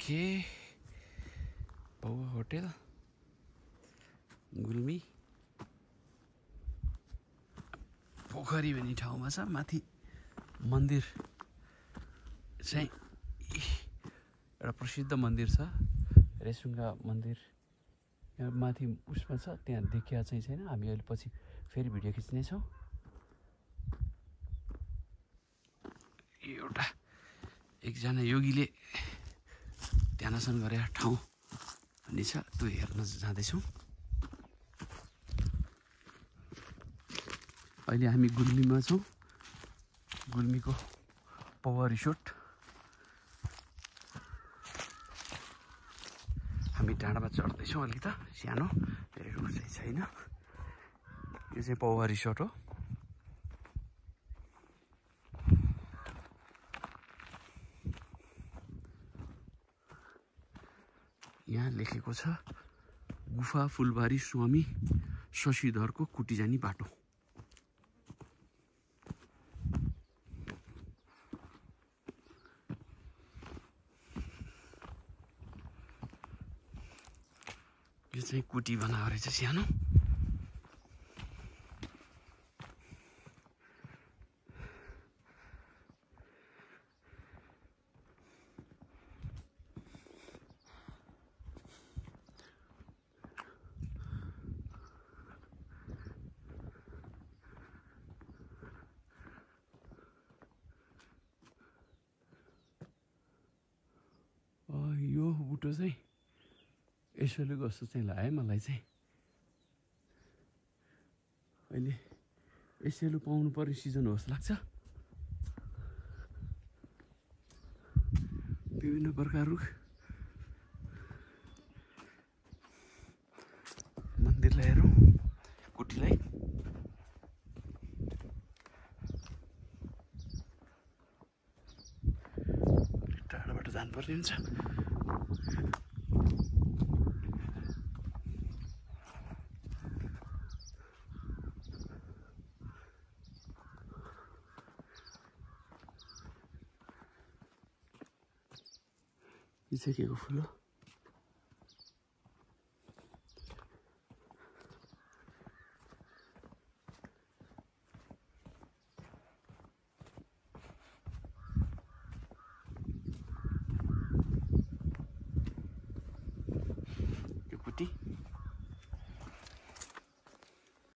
okay पौवा hotel Gulmi पोखरी भन्ने ठाउँमा छ माथि मन्दिर चाहिँ एउटा प्रसिद्ध मन्दिर छ रेसुङ्गा मन्दिर यहाँ माथि उसमा छ त्यहाँ देखिया चाहिँ छैन हामी अहिले पछि फेरि भिडियो खिच्ने छौँ यो एउटा एकजना योगीले ध्यानासन गरेको ठाउँ भन्ने छ त्यो हेर्न जाँदैछौँ अहिले हामी गुल्मीमा छौँ गुल्मीको पौवा रिसोर्ट हामी डाँडामा चढ्दैछौँ अलिक त सानो धेरै ठुलो चाहिँ छैन यो चाहिँ पौवा रिसोर्ट हो यहाँ लेखेको छ गुफा फुलबारी स्वामी शशिधरको कुटी जाने बाटो यो चाहिँ कुटी बनाएको रहेछ सानो यो बुटो चाहिँ यसोले कस्तो चाहिँ लाग्यो मलाई चाहिँ अहिले यसोले पाउनु पर्ने सिजन हो जस्तो लाग्छ विभिन्न प्रकार रुख मन्दिरलाई हेरौँ कुटीलाई टाढाबाट जानुपर्ने हुन्छ यो चाहिँ के को फुल हो